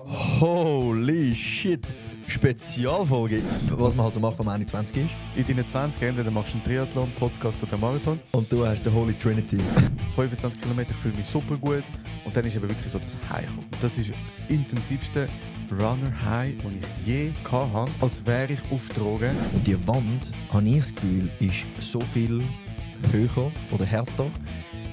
Holy shit! Spezialfolge, was man halt so macht, wenn man 21 ist. In deinen 20 entweder machst du einen Triathlon, Podcast oder Marathon. Und du hast die Holy Trinity. 25 Kilometer, ich fühle mich super gut. Und dann ist eben wirklich so das High gekommen. Das ist das intensivste Runner-High, das ich je hatte, als wäre ich auf Drogen. Und die Wand, habe ich das Gefühl, ist so viel höher oder härter,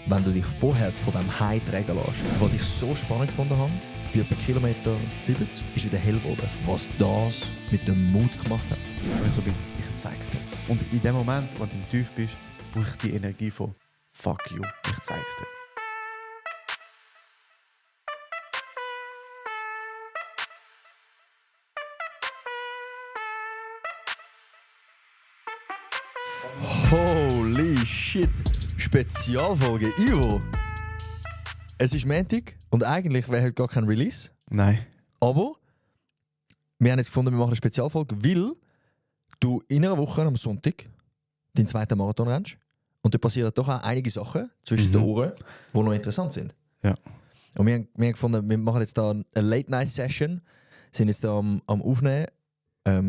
wenn du dich vorher von diesem High tragen lässt. Was ich so spannend gefunden habe, bei etwa Kilometer 70 ist wieder hell geworden, was das mit dem Mut gemacht hat. Und ich so bin, ich zeig's dir. Und in dem Moment, wenn du im Tief bist, brauche ich die Energie von «Fuck you, ich zeig's dir». Holy shit! Spezialfolge, Ivo! Es ist Montag und eigentlich wäre heute gar kein Release. Nein. Aber wir haben jetzt gefunden, wir machen eine Spezialfolge, weil du in einer Woche am Sonntag deinen zweiten Marathon rennst. Und da passieren doch auch einige Sachen zwischen den Ohren, die noch interessant sind. Ja. Und wir haben gefunden, wir machen jetzt da eine Late-Night-Session, sind jetzt da am Aufnehmen.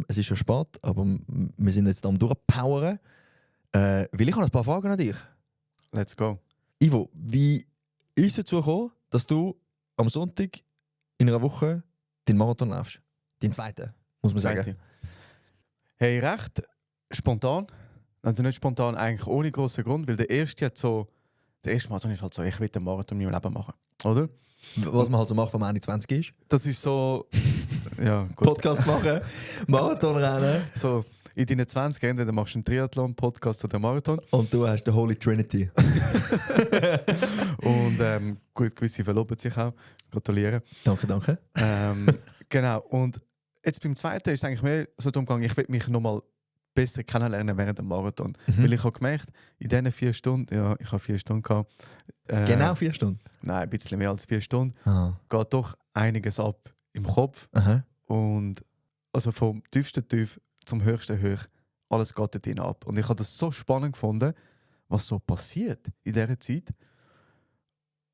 Es ist schon spät, aber wir sind jetzt da am Durchpowern. Weil ich habe ein paar Fragen an dich. Let's go. Ivo, wie ist es dazu gekommen, dass du am Sonntag in einer Woche den Marathon läufst? Den zweiten, muss man sagen. Hey, recht spontan. Also nicht spontan, eigentlich ohne grossen Grund, weil der erste Marathon ist halt so, ich will den Marathon in meinem Leben machen. Oder? Was man halt so macht, wenn man 21 ist. Das ist so... ja, gut. Podcast machen, Marathon rennen. So, in deinen 20 entweder machst du einen Triathlon, Podcast oder Marathon. Und du hast die Holy Trinity. Und gut, gewisse verloben sich auch. Gratuliere. Danke, danke. Genau. Und jetzt beim zweiten ist es eigentlich mehr so darum gegangen, ich will mich nochmal besser kennenlernen während dem Marathon. Weil ich habe gemerkt, in diesen 4 Stunden, ja, ich habe 4 Stunden gehabt. Genau 4 Stunden? Nein, ein bisschen mehr als 4 Stunden. Ah. Geht doch einiges ab im Kopf. Aha. Und also vom tiefsten Tief zum höchsten Hoch, alles geht dort ab. Und ich habe das so spannend gefunden, was so passiert in dieser Zeit.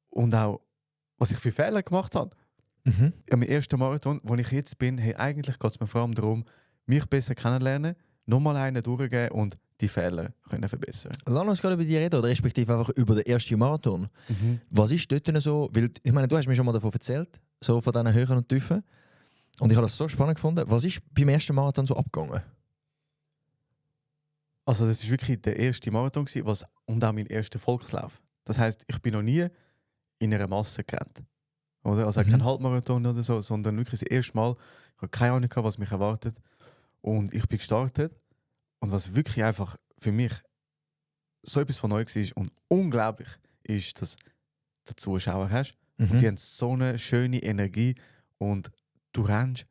Und auch, was ich für Fehler gemacht habe. Mhm. Am ersten Marathon, wo ich jetzt bin, hey, eigentlich geht es mir vor allem darum, mich besser kennenlernen, nochmal einen durchgehen und die Fehler können verbessern. Lass uns gerade über die reden, oder respektive einfach über den ersten Marathon. Was ist dort denn so? Weil, ich meine, du hast mir schon mal davon erzählt, so von diesen Höhen und Tiefen. Und ich habe das so spannend gefunden. Was ist beim ersten Marathon so abgegangen? Also das war wirklich der erste Marathon und auch mein erster Volkslauf. Das heisst, ich bin noch nie in einer Masse gerannt. Oder? Also kein Halbmarathon oder so, sondern wirklich das erste Mal. Ich hatte keine Ahnung, was mich erwartet. Und ich bin gestartet. Und was wirklich einfach für mich so etwas von neu war und unglaublich ist, dass du Zuschauer hast. Und die haben so eine schöne Energie. Und du rennst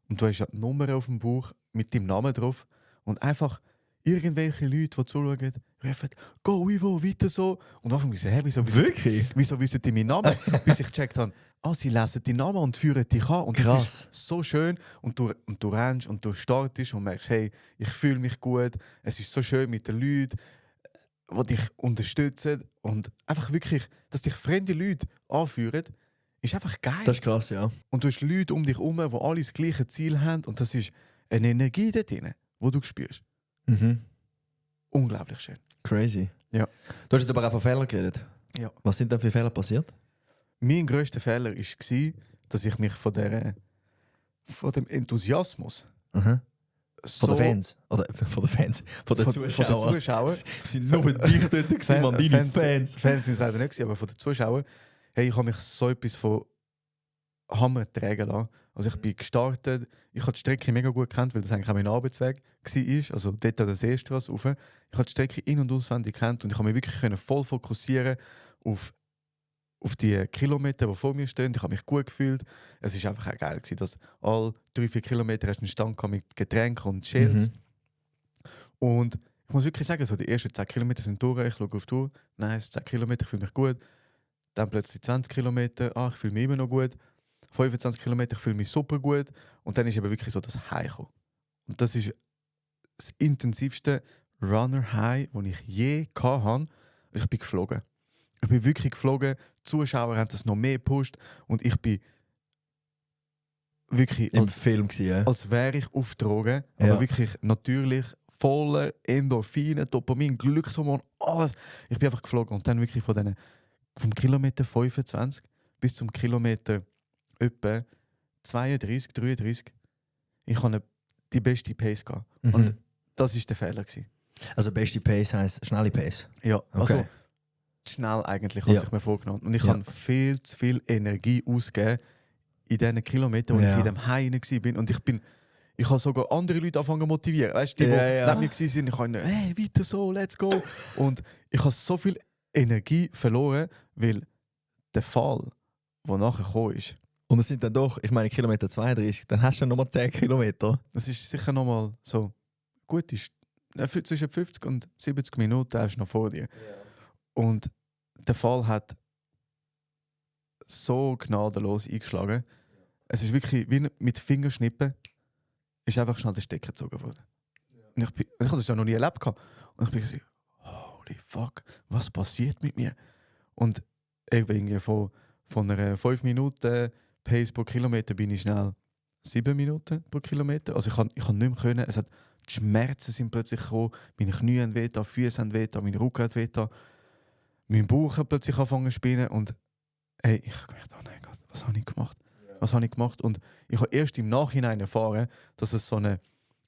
und du hast ja die Nummer auf dem Bauch mit deinem Namen drauf. Und einfach irgendwelche Leute, die zuschauen, rufen «Go, Ivo, weiter so!» Und am Anfang gesagt, wieso wissen die meinen Namen? Bis ich gecheckt habe, sie lesen deinen Namen und führen dich an. Und das ist so schön. Und du rennst und du startest und merkst, hey, ich fühle mich gut. Es ist so schön mit den Leuten, die dich unterstützen. Und einfach wirklich, dass dich fremde Leute anführen, ist einfach geil. Das ist krass, ja. Und du hast Leute um dich herum, die alle das gleiche Ziel haben. Und das ist eine Energie dort drin, die du spürst. Unglaublich schön. Crazy. Ja. Du hast jetzt aber auch von Fehlern geredet. Ja. Was sind denn für Fehler passiert? Mein grösster Fehler war, dass ich mich von dem Enthusiasmus Von den Fans? Oder von den Fans? Von den Zuschauern? Von den Zuschauern. sind nur für dich dort gewesen, man, deine Fans. Fans sind es leider nicht, aber von den Zuschauern. Hey, ich habe mich so etwas von Hammer tragen lassen. Also ich bin gestartet, ich habe die Strecke mega gut gekannt, weil das eigentlich auch mein Arbeitsweg war. Also dort an der Seestrasse rauf. Ich habe die Strecke in- und auswendig gekannt und ich habe mich wirklich voll fokussieren auf die Kilometer, die vor mir stehen. Ich habe mich gut gefühlt. Es war einfach auch geil, dass alle 3-4 Kilometer hast du einen Stand mit Getränken und Shields. Und ich muss wirklich sagen, so die ersten 10 Kilometer sind durch. Ich schaue auf die Uhr. Nice, 10 Kilometer, ich fühle mich gut. Dann plötzlich 20 Kilometer, ich fühle mich immer noch gut. 25 Kilometer, ich fühle mich super gut. Und dann ist eben wirklich so das High gekommen. Und das ist das intensivste Runner-High, das ich je hatte. Ich bin geflogen. Ich bin wirklich geflogen. Die Zuschauer haben das noch mehr gepusht. Und ich bin wirklich Im Film gewesen, ja. als wäre ich auf Drogen, Ja. aber wirklich natürlich voller Endorphine, Dopamin, Glückshormon, alles. Ich bin einfach geflogen und dann wirklich vom Kilometer 25 bis zum Kilometer etwa 32, 33. Ich hatte die beste Pace gehabt. Mhm. Und das war der Fehler gewesen. Also beste Pace heisst schnelle Pace. Ja, also Okay. schnell eigentlich, als Ja. ich mir vorgenommen. Und ich Ja. habe viel zu viel Energie ausgegeben in diesen Kilometern, wo Ja. ich in dem Heim war. Und ich habe sogar andere Leute angefangen zu motivieren. Weißt du, die, Ja, die ja. neben mir waren, ich habe hey, weiter so, let's go. Und ich habe so viel Energie verloren, weil der Fall, der nachher gekommen ist, Und es sind dann doch, ich meine Kilometer 32, dann hast du nochmal 10 Kilometer. das ist sicher nochmal so gut, zwischen 50 und 70 Minuten hast du noch vor dir. Und der Fall hat so gnadenlos eingeschlagen. Es ist wirklich wie mit Fingerschnippen ist einfach schnell der Stecker gezogen worden. Und ich habe das ja noch nie erlebt. Gehabt. Und ich bin so, holy fuck, was passiert mit mir? Und ich bin irgendwie von einer 5 Minuten Pace pro Kilometer bin ich schnell 7 Minuten pro Kilometer. Also ich kann nicht mehr können. Die Schmerzen sind plötzlich gekommen. Meine Knie haben weh, die Füße haben weh, mein Rücken hat weh. Mein Bauch hat plötzlich angefangen zu spinnen. Und hey, ich habe gedacht, oh nein Gott, was habe ich gemacht? Was habe ich gemacht? Und ich habe erst im Nachhinein erfahren, dass es so eine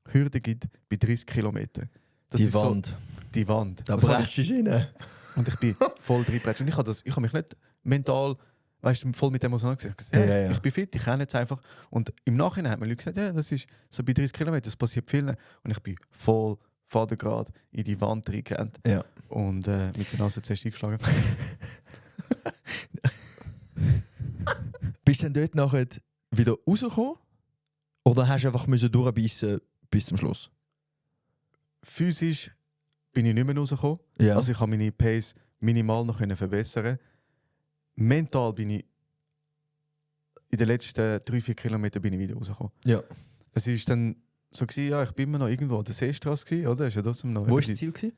Hürde gibt bei 30 Kilometern. Das Die ist Wand. So, die Wand. Da Das habe brätschst du rein. und ich bin voll reingeprescht. Und ich habe mich nicht mental, weißt du, voll mit Emotionen gesagt. Ja. Ich bin fit, ich kenne jetzt einfach. Und im Nachhinein haben mir Leute gesagt, ja, das ist so bei 30 Kilometern, das passiert vielen. Und ich bin voll Vatergrad in die Wand reingerannt Ja. und mit der Nase zuerst eingeschlagen. Bist du dann dort nachher wieder rausgekommen? Oder hast du einfach müssen durchbeissen bis zum Schluss? Physisch bin ich nicht mehr rausgekommen. Ja. Also ich habe meine Pace minimal noch verbessern. Mental bin ich in den letzten 3-4 Kilometern bin ich wieder rausgekommen. Ja. Es war dann so, ja, ich bin immer noch irgendwo an der Seestraße gewesen, oder? Ist ja trotzdem noch Wo war das Ziel gewesen?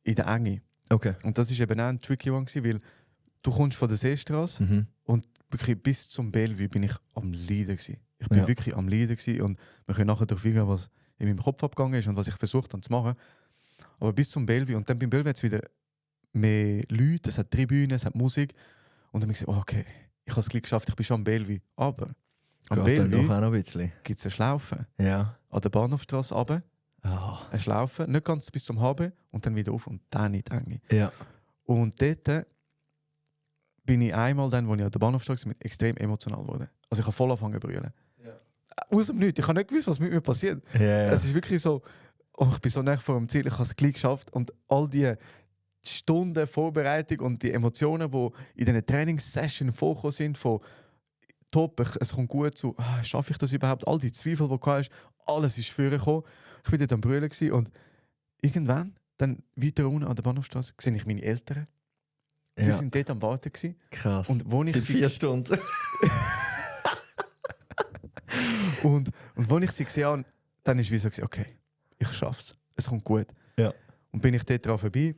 in der Enge. Okay. Und das war eben auch ein tricky one gewesen, weil du kommst von der Seestraße Mhm. und wirklich bis zum Bellevue bin ich am Leiden gewesen. Ich bin Ja. wirklich am Leiden gewesen und wir können nachher durchgehen, was in meinem Kopf abgegangen ist und was ich versucht habe zu machen. Aber bis zum Bellevue und dann beim Bellevue hat es wieder mehr Leute, es hat Tribünen, es hat Musik und dann habe ich gesagt, okay, ich habe es gleich geschafft, ich bin schon am Bellevue. Aber am Geht dann doch Bellevue auch noch ein bisschen. gibt es eine Schlaufe Ja. an der Bahnhofstrasse runter, Ah. eine Schlaufe, nicht ganz bis zum HB und dann wieder auf und dann in die Enge. Ja. Und dort bin ich einmal, dann, als ich an der Bahnhofstrasse war, extrem emotional geworden. Also ich habe voll angefangen zu brüllen. Ja. Aus dem Nichts. Ich habe nicht gewusst, was mit mir passiert. Ja. Es ist wirklich so, oh, ich bin so nah vor dem Ziel, ich habe es gleich geschafft. Und all die Stunden Vorbereitung und die Emotionen, die in diesen Trainingssessions vorgekommen sind, von top, es kommt gut zu, schaffe ich das überhaupt? All die Zweifel, die du hast, alles ist vorgekommen. Ich war dort am Brüllen gewesen und irgendwann, dann weiter unten an der Bahnhofstrasse, sehe ich meine Eltern. Sie Ja. sind dort am Warten gewesen. Krass. Und wo ich Seit sie 4 Stunden. und wo ich sie gesehen habe, dann ist wie so gewesen, okay, ich schaff's. Es kommt gut. Ja. Und bin ich dort dran vorbei,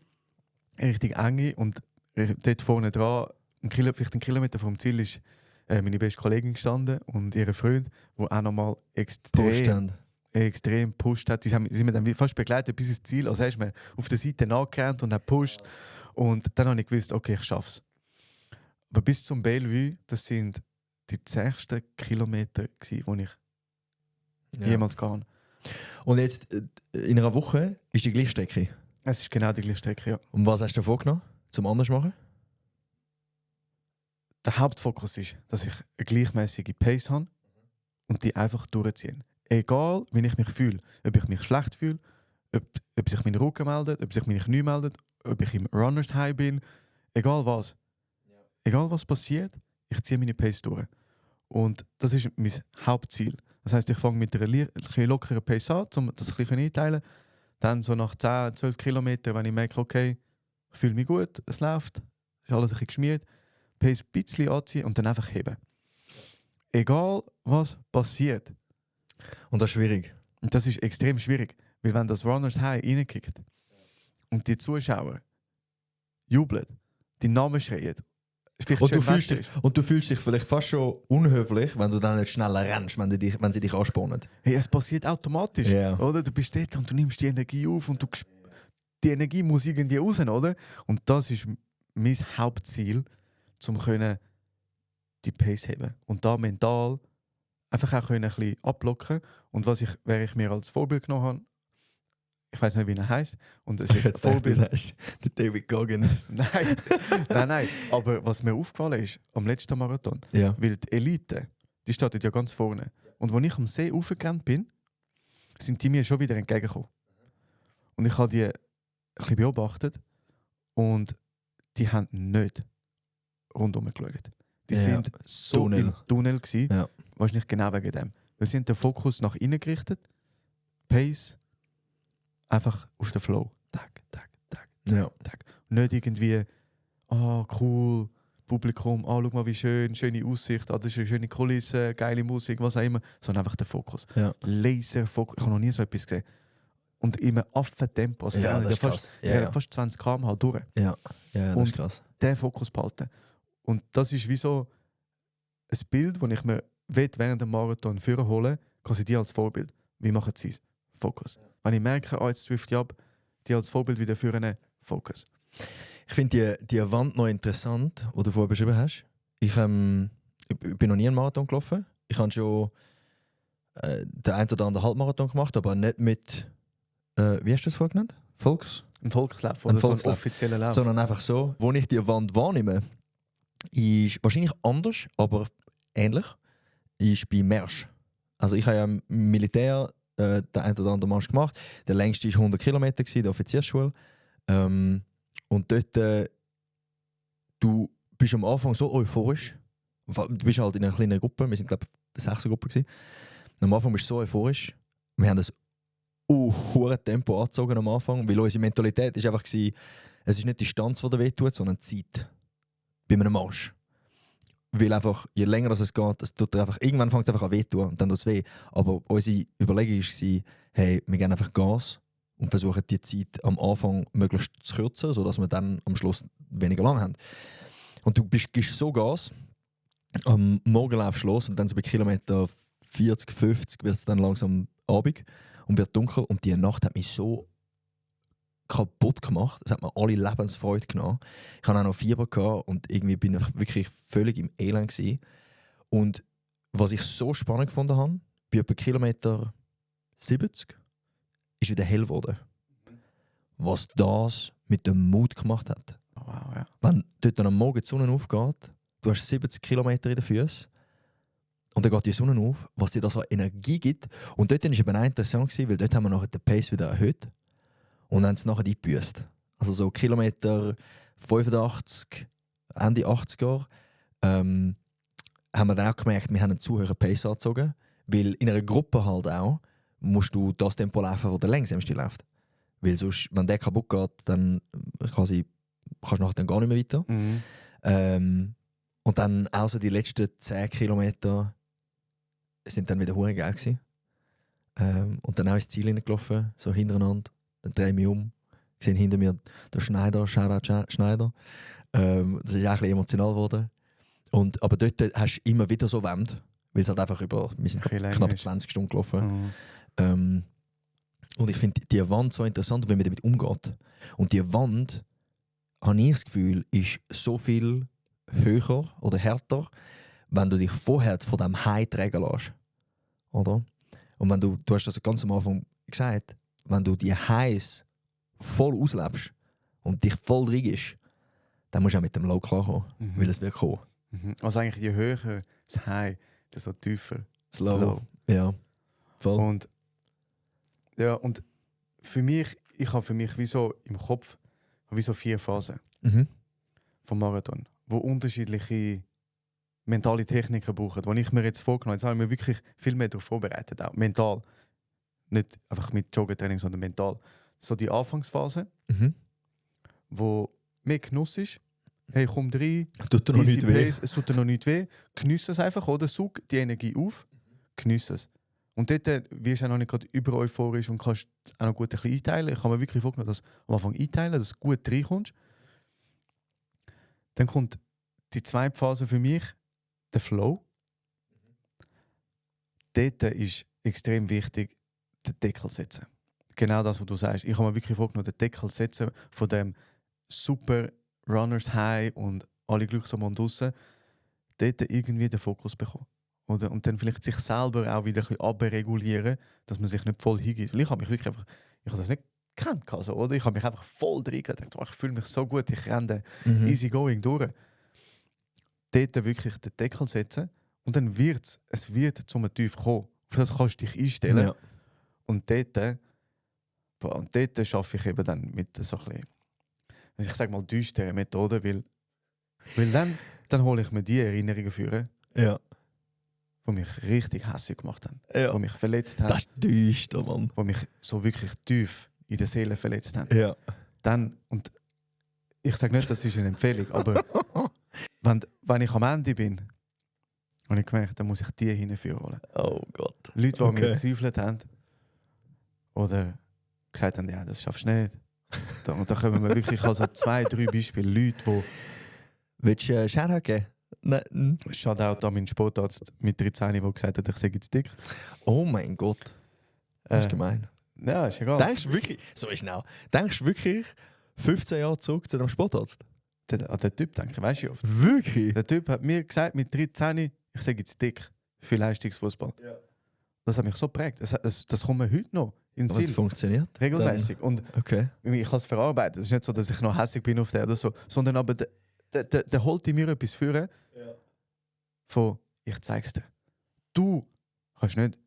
Richtung Enge und dort vorne dran, vielleicht einen Kilometer vom Ziel ist meine beste Kollegin gestanden und ihre Freund, der auch nochmal extrem gepusht hat. Sie haben mir dann fast begleitet bis ins Ziel. Also er ist mir auf der Seite nachgerannt und hat gepusht. Und dann habe ich gewusst, okay, ich schaff's. Aber bis zum Bellevue, das sind die 10. Kilometer, die ich jemals gegangen habe. Und jetzt in einer Woche ist die gleiche Strecke. Es ist genau die gleiche Strecke, ja. Und was hast du vorgenommen, zum anders machen? Der Hauptfokus ist, dass ich eine gleichmäßige Pace habe und die einfach durchziehen. Egal, wie ich mich fühle. Ob ich mich schlecht fühle, ob sich mein Rücken meldet, ob sich meine Knie meldet, ob ich im Runners High bin. Egal was. Egal was passiert, ich ziehe meine Pace durch. Und das ist mein Hauptziel. Das heisst, ich fange mit einer lockeren Pace an, um das ein bisschen einteilen. Dann so nach 10, 12 Kilometern, wenn ich merke, okay, ich fühle mich gut, es läuft, ist alles ein bisschen geschmiert, Pace ein bisschen anziehen und dann einfach heben. Egal was passiert. Und das ist schwierig. Und das ist extrem schwierig, weil wenn das Runners High reinkickt und die Zuschauer jubeln, die Namen schreien, vielleicht Und schön du, fühlst Wetter dich, ist. und du fühlst dich vielleicht fast schon unhöflich, wenn du dann nicht schneller rennst, wenn sie dich anspannen. Hey, es passiert automatisch, Ja. oder? Du bist dort und du nimmst die Energie auf und die Energie muss irgendwie raus, oder? Und das ist mein Hauptziel, um können die Pace heben und da mental einfach auch können ein bisschen ablocken. Und wer ich mir als Vorbild genommen habe, ich weiß nicht, wie er heißt, und es ist jetzt ein Vorbild. sagst, der David Goggins. Nein. Aber was mir aufgefallen ist am letzten Marathon, Ja. weil die Elite, die startet ja ganz vorne. Und als ich am See raufgerannt bin, sind die mir schon wieder entgegengekommen. Und ich habe die ein bisschen beobachtet und die haben nicht rundum geschaut. Die Ja, sind so Tunnel. im Tunnel gewesen, Ja. wahrscheinlich genau wegen dem. Weil sie haben den Fokus nach innen gerichtet, Pace, einfach auf den Flow. Tag. Ja. Nicht irgendwie, cool, Publikum, schau mal wie schön, schöne Aussicht, das ist eine schöne Kulisse, geile Musik, was auch immer, sondern einfach der Fokus. Ja. Laserfokus, ich habe noch nie so etwas gesehen. Und in einem Affentempo, also Ja, der das ist fast, krass. der Ja. hat fast 20 km/h durch. Ja, das Und ist krass. Den Fokus behalten. Und das ist wie so ein Bild, das ich mir während dem Marathon führen hole, quasi die als Vorbild. Wie machen sie es? Fokus. Wenn ich merke, jetzt Swift ab, die als Vorbild wieder führen, Fokus. Ich finde die Wand noch interessant, die du vorher beschrieben hast. Ich bin noch nie einen Marathon gelaufen. Ich habe schon den einen oder anderen Halbmarathon gemacht, aber nicht mit, wie hast du das vorher genannt? Ein Volkslauf Ein oder so ein Volkslauf. offizieller Lauf. Sondern einfach so, wo ich die Wand wahrnehme, ist wahrscheinlich anders, aber ähnlich, ist bei Marsch. Also ich habe ja im Militär den einen oder anderen Marsch gemacht. Der längste war 100 Kilometer, der Offiziersschule. Und dort, du bist am Anfang so euphorisch. Du bist halt in einer kleinen Gruppe, wir sind glaube ich 6er Gruppe gewesen. Und am Anfang bist du so euphorisch. Wir haben das hohe Tempo angezogen am Anfang, weil unsere Mentalität ist einfach gewesen, es ist nicht die Distanz, die dir wehtut, sondern die Zeit. Bei einem Marsch. Weil einfach, je länger das es geht, es tut einfach, irgendwann fängt es einfach an wehtun und dann tut es weh. Aber unsere Überlegung war, hey, wir geben einfach Gas und versuchen die Zeit am Anfang möglichst zu kürzen, sodass wir dann am Schluss weniger lang haben. Und du gibst so Gas, am Morgen laufst du los und dann so bei Kilometer 40, 50 wird es dann langsam Abend und wird dunkel. Und die Nacht hat mich so kaputt gemacht. Es hat mir alle Lebensfreude genommen. Ich hatte auch noch Fieber gehabt und irgendwie bin ich wirklich völlig im Elend gewesen. Und was ich so spannend gefunden habe, bei etwa Kilometer 70 ist wieder hell geworden. Was das mit dem Mut gemacht hat. Oh, wow, ja. Wenn dort dann am Morgen die Sonne aufgeht, du hast 70 Kilometer in den Füßen und dann geht die Sonne auf, was dir das an Energie gibt. Und dort war es eben auch interessant, weil dort haben wir nachher den Pace wieder erhöht und haben es nachher eingebüßt. Also so Kilometer 85, Ende 80er, haben wir dann auch gemerkt, wir haben einen zu hohen Pace angezogen, weil in einer Gruppe halt auch musst du das Tempo laufen, das der längsamste läuft. Weil sonst, wenn der kaputt geht, dann kannst du nachher dann gar nicht mehr weiter. Mhm. Und dann auch so die letzten 10 Kilometer sind dann wieder hure geil gewesen. Und dann auch ins Ziel hineingelaufen, so hintereinander. Dann drehe ich mich um, sehe hinter mir der Schneider, Shoutout Schneider. Das ist auch ein bisschen emotional geworden. Aber dort hast du immer wieder so Wände, weil es halt einfach wir sind knapp 20 Stunden gelaufen. Mhm. Und ich finde die Wand so interessant, wenn man damit umgeht. Und die Wand, habe ich das Gefühl, ist so viel höher oder härter, wenn du dich vorher von diesem High tragen lässt. Oder? Und wenn du hast das ganz am Anfang gesagt, wenn du die Highs voll auslebst und dich voll reingibst, dann musst du auch mit dem Low klarkommen, weil es wird kommen. Mhm. Also eigentlich je höher das High, desto tiefer Das Low. Ja, voll. Und ja, und für mich, ich habe für mich wie so im Kopf wie so 4 Phasen vom Marathon, wo unterschiedliche mentale Techniken brauchen, die ich mir jetzt vorgenommen habe. Jetzt habe ich mir wirklich viel mehr darauf vorbereitet, auch mental. Nicht einfach mit Joggentraining, sondern mental. So die Anfangsphase, wo mehr Genuss ist. Hey, komm rein, Tut dir noch easy nicht weh. pace, es tut dir noch nicht weh. Geniesse es einfach, oder? Sug die Energie auf, geniesse es. Und dort wirst du auch noch nicht gerade über euphorisch und kannst auch noch gut ein bisschen einteilen. Ich habe mir wirklich vorgenommen, dass am Anfang einteilen, dass du gut reinkommst. Dann kommt die zweite Phase für mich, der Flow. Dort ist extrem wichtig, den Deckel setzen. Genau das, was du sagst. Ich habe mir wirklich vorgenommen, den Deckel setzen von dem super Runners High und alle glücklich und draussen, dort irgendwie den Fokus bekommen. Oder? Und dann vielleicht sich selber auch wieder ein bisschen abregulieren, dass man sich nicht voll hingibt. Weil ich habe mich wirklich einfach, ich habe das nicht gekannt, also, oder? Ich habe mich einfach voll drin gedacht, ich fühle mich so gut, ich renne easy going durch. Dort wirklich den Deckel setzen und dann wird es wird zum Tief kommen. Auf das kannst du dich einstellen. Ja. Und dort arbeite ich eben dann mit so ein bisschen, ich sage mal, düsteren Methoden, weil dann hole ich mir die Erinnerungen führen, Ja. die mich richtig hässlich gemacht haben, Ja. die mich verletzt haben, Das ist düster, Mann. die mich so wirklich tief in der Seele verletzt haben. Ja. Dann, und ich sage nicht, das ist eine Empfehlung, aber wenn ich am Ende bin, habe ich gemerkt, dann muss ich die hinführen. Oh Gott. Leute, die Okay. mir gezweifelt haben oder gesagt haben, ja, das schaffst du nicht. Und da kommen wir wirklich also 2, 3 Beispiele. Leute, die Willst du Shoutout geben? Nein. Shoutout an meinen Sportarzt mit 13, der gesagt hat, ich sei jetzt dick. Oh mein Gott. Das ist Äh, gemein. Ja, ist egal. Denkst du wirklich, so schnell, denkst du wirklich 15 Jahre zurück zu dem Sportarzt? An den Typ denke ich, weißt du oft. Wirklich? Der Typ hat mir gesagt mit 13, ich sage jetzt dick für Leistungsfußball. Ja. Das hat mich so geprägt. Das kommt mir heute noch in den Aber es Sinn. funktioniert? Regelmäßig. Und Okay. ich kann es verarbeiten. Es ist nicht so, dass ich noch hässlich bin auf der oder so, sondern aber der holt in mir etwas führen. Ja. Von, ich zeig's dir. Du kannst nicht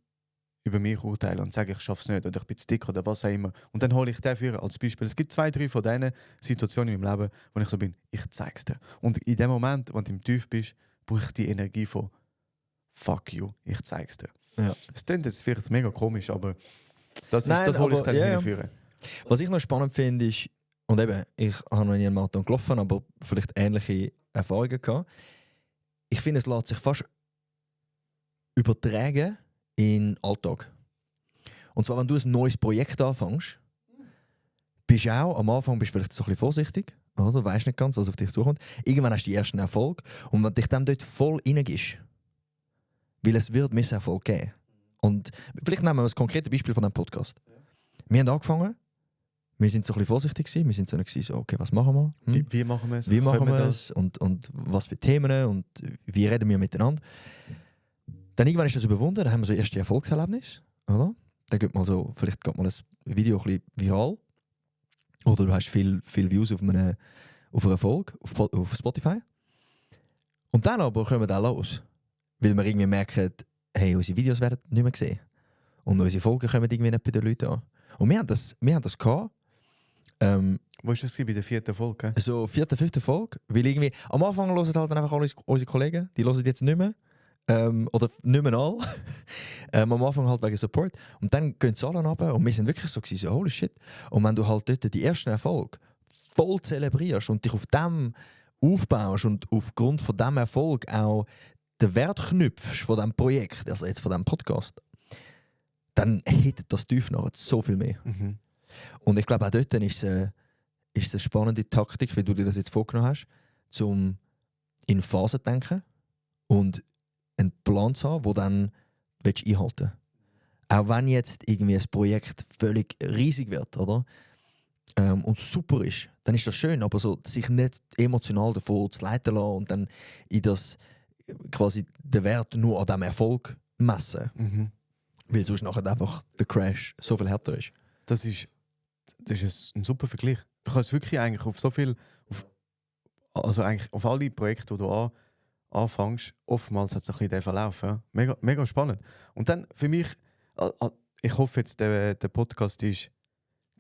über mich urteilen und sagen, ich schaff's nicht oder ich bin zu dick oder was auch immer. Und dann hole ich den für als Beispiel. Es gibt 2, 3 von diesen Situationen in meinem Leben, wo ich so bin, ich zeig's dir. Und in dem Moment, wenn du im Tief bist, brauche ich die Energie von fuck you, ich zeig's dir. Ja. Es klingt jetzt vielleicht mega komisch, aber das Nein, hole ich aber, dann ja, ja. hinführen. Was ich noch spannend finde, ist, und eben, ich habe noch nie einen Marathon gelaufen, aber vielleicht ähnliche Erfahrungen gehabt. Ich finde, es lässt sich fast übertragen in den Alltag. Und zwar, wenn du ein neues Projekt anfängst, bist du auch, am Anfang bist du vielleicht so ein bisschen vorsichtig, oder? Weißt nicht ganz, was auf dich zukommt. Irgendwann hast du die ersten Erfolge und wenn du dich dann dort voll reingibst, weil es wird Misserfolg geben. Und vielleicht nehmen wir ein konkretes Beispiel von diesem Podcast. Wir haben angefangen, wir sind so ein bisschen vorsichtig gewesen, wir sind so nicht so, okay, was machen wir? Wie machen wir es? Wie machen Können wir es und was für Themen und wie reden wir miteinander. Dann irgendwann ist das überwunden, dann haben wir so erste Erfolgserlebnis, oder? Dann geht mal so, vielleicht geht mal ein Video ein bisschen viral oder du hast viel Views auf einer Folge auf Spotify. Und dann aber kommen wir da los, weil wir irgendwie merken, hey, unsere Videos werden nicht mehr gesehen und unsere Folgen kommen irgendwie nicht bei den Leuten an. Und wir haben das gehabt. Wo ist das bei der 4. Folge? So 4., 5. Folge, weil irgendwie am Anfang hören halt dann einfach alle unsere Kollegen, die hören jetzt nicht mehr. Oder nicht mehr alle. Am Anfang halt wegen Support. Und dann gehen die Zahlen runter und wir sind wirklich so gewesen, so holy shit. Und wenn du halt dort die ersten Erfolge voll zelebrierst und dich auf dem aufbaust und aufgrund von diesem Erfolg auch den Wert knüpfst von diesem Projekt, also jetzt von diesem Podcast, dann hittet das tief nachher so viel mehr. Mhm. Und ich glaube auch dort ist es eine spannende Taktik, wie du dir das jetzt vorgenommen hast, um in Phasen zu denken und einen Plan zu haben, den dann einhalten willst. Auch wenn jetzt irgendwie ein Projekt völlig riesig wird, oder? Und super ist, dann ist das schön, aber so, sich nicht emotional davon zu leiten lassen und dann in das quasi den Wert nur an diesem Erfolg messen. Mhm. Weil sonst nachher einfach der Crash so viel härter ist. Das ist ein super Vergleich. Du kannst wirklich eigentlich auf so viel, also eigentlich auf alle Projekte, die du anfängst, oftmals hat es ein bisschen den Verlauf. Ja? Mega, mega spannend. Und dann für mich, ich hoffe jetzt, der Podcast ist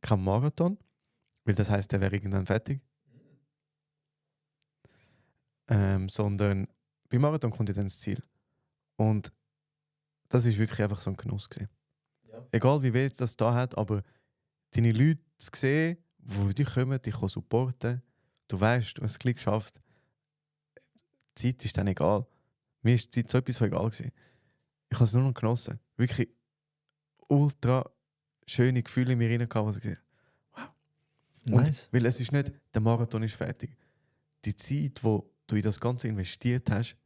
kein Marathon, weil das heisst, der wäre irgendwann fertig. Sondern beim Marathon kommt ja dann das Ziel. Und das ist wirklich einfach so ein Genuss gewesen. Ja. Egal wie weh das da hat, aber deine Leute zu sehen, die dich kommen, dich supporten, du weißt, du hast es Glück geschafft. Die Zeit ist dann egal. Mir ist die Zeit so etwas von egal gewesen. Ich habe es nur noch genossen. Wirklich ultra schöne Gefühle in mir rein gehabt, was ich gesagt habe. Wow. Nice. Und weil es ist nicht, der Marathon ist fertig. Die Zeit, wo du in das Ganze investiert hast,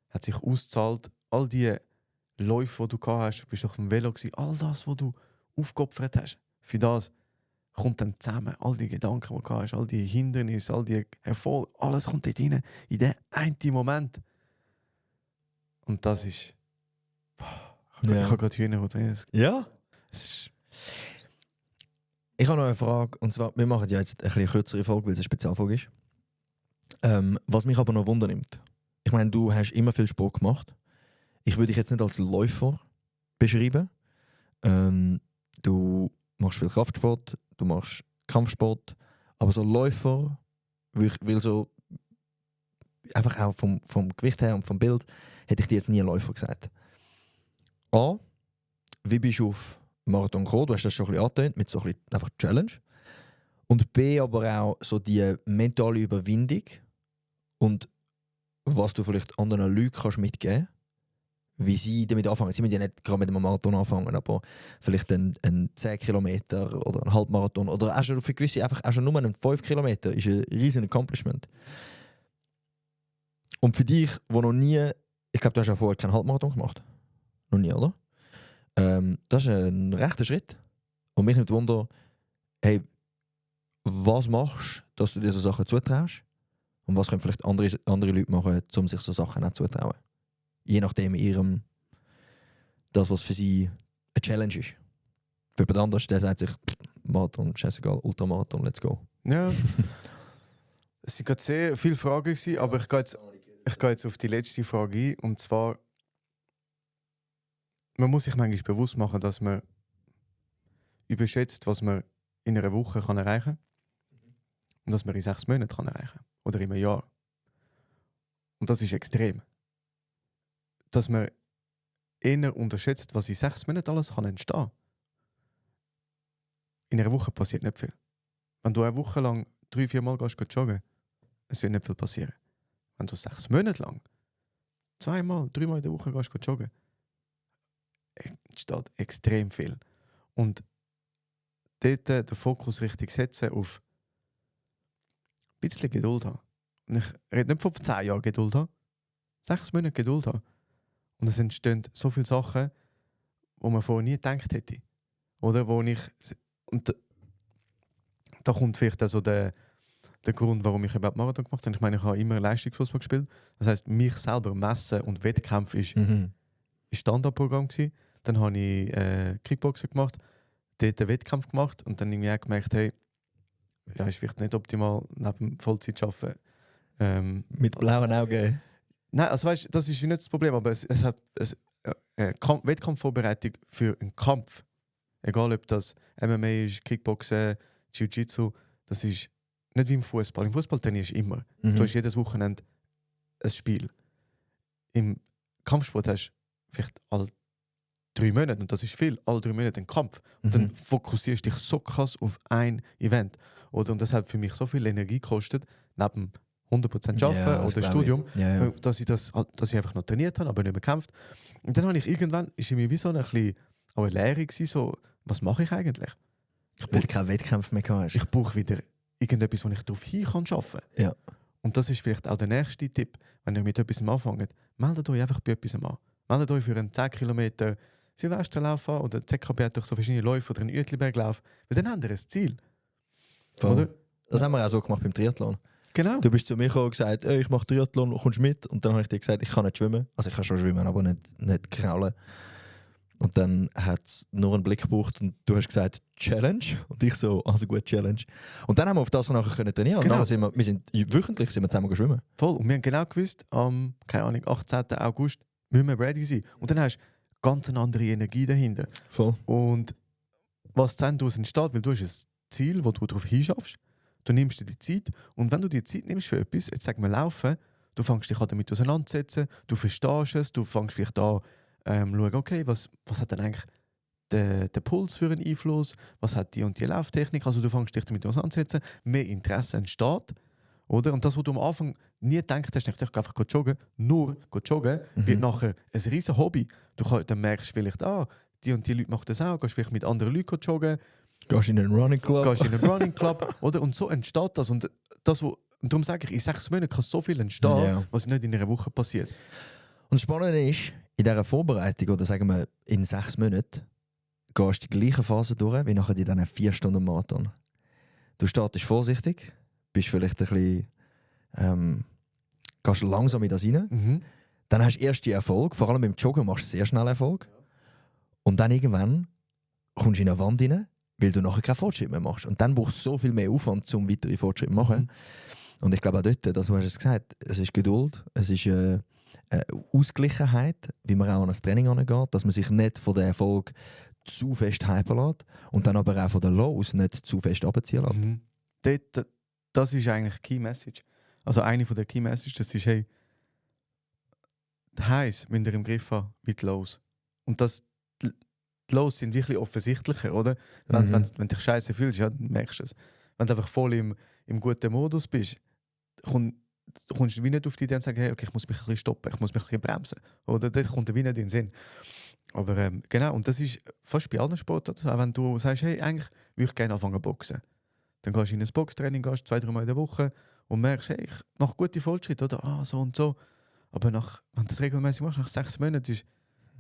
hat sich ausgezahlt. All die Läufe, die du gehabt hast, du bist auf dem Velo gewesen, all das, was du aufgeopfert hast, für das kommt dann zusammen. All die Gedanken, die du gehabt hast, all die Hindernisse, all die Erfolge, alles kommt dort rein, in den einen Moment. Und das ist... Ich habe gerade Hühnerhaut. Ja. Ich habe noch eine Frage, und zwar, wir machen ja jetzt eine kürzere Folge, weil es eine Spezialfolge ist. Was mich aber noch wundernimmt, ich meine, du hast immer viel Sport gemacht. Ich würde dich jetzt nicht als Läufer beschreiben. Du machst viel Kraftsport, du machst Kampfsport, aber so Läufer, weil so einfach auch vom Gewicht her und vom Bild, hätte ich dir jetzt nie Läufer gesagt. A, wie bist du auf Marathon gekommen? Du hast das schon ein bisschen angetönt, mit so ein bisschen einfach Challenge. Und B, aber auch so die mentale Überwindung und was du vielleicht anderen Leuten kannst mitgeben, wie sie damit anfangen. Sie müssen ja nicht gerade mit einem Marathon anfangen, aber vielleicht ein 10 Kilometer oder ein Halbmarathon oder auch schon für gewisse einfach auch schon nur ein 5 Kilometer ist ein riesiges Accomplishment. Und für dich, wo noch nie, ich glaube, du hast ja vorher keinen Halbmarathon gemacht. Noch nie, oder? Das ist ein rechter Schritt. Und mich nimmt Wunder, hey, was machst du, dass du dir so Sachen zutraust? Und was können vielleicht andere Leute machen, um sich so Sachen auch zutrauen? Je nachdem ihrem, das, was für sie eine Challenge ist. Für jemand anderes, der sagt sich, Marathon, scheißegal, Ultramarathon, let's go. Ja. Es waren gerade sehr viele Fragen, aber ich gehe jetzt auf die letzte Frage ein. Und zwar, man muss sich manchmal bewusst machen, dass man überschätzt, was man in einer Woche kann erreichen kann und dass man in 6 Monaten kann erreichen kann. Oder in einem Jahr. Und das ist extrem. Dass man eher unterschätzt, was in 6 Monaten alles kann entstehen kann. In einer Woche passiert nicht viel. Wenn du eine Woche lang 3-4 Mal gehst joggen, es wird nicht viel passieren. Wenn du 6 Monate lang 2-3 Mal in der Woche gehst joggen, entsteht extrem viel. Und dort den Fokus richtig setzen auf ein bisschen Geduld haben. Und ich rede nicht von 10 Jahren Geduld haben, 6 Monate Geduld haben. Und es entstehen so viele Sachen, die man vorher nie gedacht hätte. Oder wo ich... Und da kommt vielleicht also der Grund, warum ich überhaupt Marathon gemacht habe. Ich meine, ich habe immer Leistungsfußball gespielt. Das heisst, mich selber messen und Wettkampf ist Standardprogramm gewesen. Dann habe ich Kickboxen gemacht, dort einen Wettkampf gemacht und dann irgendwie auch gemerkt, hey, ja, ist vielleicht nicht optimal neben Vollzeit arbeiten. Mit blauen Augen. Nein, also weißt, das ist nicht das Problem, aber es hat Wettkampfvorbereitung für einen Kampf. Egal ob das MMA ist, Kickboxen, Jiu-Jitsu, das ist nicht wie im Fußball. Im Fußball trainierst du immer. Du hast jedes Wochenende ein Spiel. Im Kampfsport hast du vielleicht alle 3 Monate, und das ist viel, alle 3 Monate einen Kampf. Und dann fokussierst du dich so krass auf ein Event. Oder? Und das hat für mich so viel Energie gekostet, neben 100% Arbeiten oder Studium, dass ich einfach noch trainiert habe, aber nicht mehr gekämpft. Und dann habe ich irgendwann, ist mir wie so eine Lehre gewesen, so, was mache ich eigentlich? Weil du keinen Wettkampf mehr hast. Ich brauche wieder irgendetwas, wo ich darauf hin kann arbeiten. Ja. Und das ist vielleicht auch der nächste Tipp, wenn ihr mit etwas anfangt. Meldet euch einfach bei etwas an. Meldet euch für einen 10 Kilometer Silvesterlauf an oder ZKB hat durch so verschiedene Läufe oder einen Uetliberglauf. Weil dann habt ihr ein Ziel. Oder? Das haben wir auch so gemacht beim Triathlon. Genau. Du bist zu mir gekommen und gesagt, ich mache Triathlon, kommst du mit? Und dann habe ich dir gesagt, ich kann nicht schwimmen. Also ich kann schon schwimmen, aber nicht kraulen. Und dann hat es nur einen Blick gebraucht und du hast gesagt, Challenge. Und ich so, also gut, Challenge. Und dann haben wir auf das nachher können trainieren. Genau. Und nachher wöchentlich sind wir zusammen schwimmen. Voll. Und wir haben genau gewusst, am 18. August müssen wir ready sein. Und dann hast du ganz eine andere Energie dahinter. Voll. Und was dann daraus entsteht, weil du hast ein Ziel, wo du darauf hinschaffst, du nimmst dir die Zeit und wenn du dir Zeit nimmst für etwas, jetzt sagen wir laufen, du fängst dich damit auseinandersetzen, du verstehst es, du fängst vielleicht an, schauen, okay, was hat denn eigentlich der Puls für einen Einfluss, was hat die und die Lauftechnik, also du fängst dich damit auseinandersetzen, mehr Interesse entsteht, oder? Und das, was du am Anfang nie gedacht hast, ich gehe einfach joggen, nur joggen, wird nachher ein riesen Hobby. Dann merkst du vielleicht, die und die Leute machen das auch, gehst vielleicht mit anderen Leuten joggen, Gehst in einen Running Club. Oder? Und so entsteht das. Und das, was Und darum sage ich, in 6 Monaten kann so viel entstehen, Ja. was nicht in einer Woche passiert. Und das Spannende ist, in dieser Vorbereitung, oder sagen wir in 6 Monaten, gehst du die gleiche Phase durch, wie nachher in diesen 4 Stunden Marathon. Du startest vorsichtig, bist vielleicht ein bisschen, gehst langsam in das rein. Mhm. Dann hast du erste Erfolg, vor allem beim Joggen machst du sehr schnell Erfolg. Und dann irgendwann kommst du in eine Wand rein, weil du nachher keinen Fortschritt mehr machst. Und dann braucht es so viel mehr Aufwand, um weitere Fortschritte zu machen. Mhm. Und ich glaube auch dort, das, du hast es gesagt, es ist Geduld, es ist Ausgleichheit, wie man auch an das Training angeht, dass man sich nicht von dem Erfolg zu fest hypen lässt und dann aber auch von den Lows nicht zu fest abziehen lässt. Mhm. Das ist eigentlich die Key Message. Also eine von der Key Messages, das ist, hey, die Highs müsst ihr im Griff haben wie die Lows. Und die Lows sind wirklich offensichtlicher, oder? Wenn du dich scheiße fühlst, ja, dann merkst du es. Wenn du einfach voll im guten Modus bist, kommst du wie nicht auf die Idee und sagst, hey, okay, ich muss mich ein bisschen stoppen, ich muss mich ein bisschen bremsen. Oder das kommt dir wie nicht in den Sinn. Aber genau, und das ist fast bei allen Sportarten. Auch wenn du sagst, hey, eigentlich würde ich gerne anfangen zu boxen. Dann gehst du in ein Boxtraining, gehst 2-3 Mal in der Woche und merkst, hey, ich mache gute Fortschritte, oder? So und so. Aber wenn du das regelmäßig machst, nach 6 Monaten ist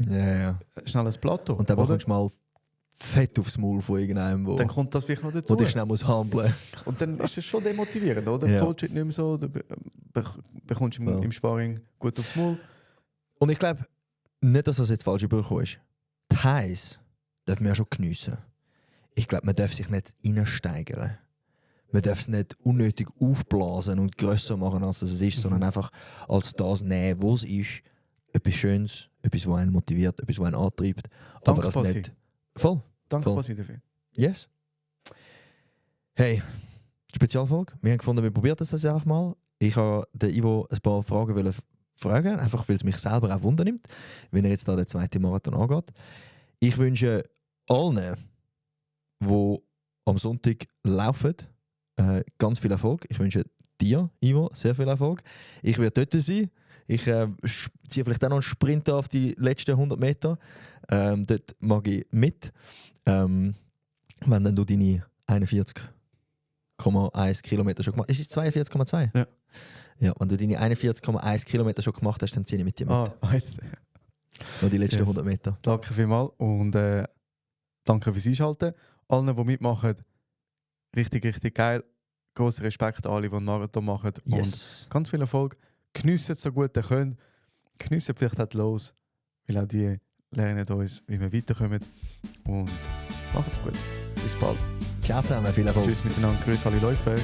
Ja. schnell ein Plateau. Und dann oder? bekommst du mal fett aufs Maul von irgendeinem, Dann kommt das vielleicht noch dazu. wo dich schnell muss humblen. Und dann ist das schon demotivierend, oder? Ja. Fortschritt nicht mehr so, dann bekommst du Ja. im Sparring gut aufs Maul. Und ich glaube, nicht, dass das jetzt falsch überkommen ist. Die Highs dürfen wir ja schon geniessen. Ich glaube, man darf sich nicht reinsteigern. Man darf es nicht unnötig aufblasen und grösser machen, als es ist, sondern einfach als das nehmen, was es ist. Etwas Schönes, etwas, was einen motiviert, etwas, was einen antreibt. Aber das Dankbar nicht... Voll. Dankbar sein dafür. Yes. Hey, Spezialfolge. Wir haben gefunden, wir probieren das einfach mal. Ich habe den Ivo ein paar Fragen fragen, einfach weil es mich selber auch Wunder nimmt, wenn er jetzt da den zweiten Marathon angeht. Ich wünsche allen, die am Sonntag laufen, ganz viel Erfolg. Ich wünsche dir, Ivo, sehr viel Erfolg. Ich werde dort sein. Ich ziehe vielleicht auch noch einen Sprint auf die letzten 100 Meter. Dort mag ich mit. Wenn dann du deine 41,1 Kilometer schon gemacht hast. Ist es 42,2? Ja. Ja, wenn du deine 41,1 Kilometer schon gemacht hast, dann ziehe ich mit dir mit. Jetzt. Noch die letzten Yes. 100 Meter. Danke vielmals und danke fürs Einschalten. Allen, die mitmachen, richtig, richtig geil. Grossen Respekt an alle, die einen Marathon machen. Yes. Und ganz viel Erfolg. Geniessen so gut ihr könnt. Geniessen vielleicht auch die Los, weil auch die lernen uns, wie wir weiterkommen. Und macht's gut. Bis bald. Ciao zusammen, viel Erfolg. Tschüss miteinander. Grüß alle Läufer.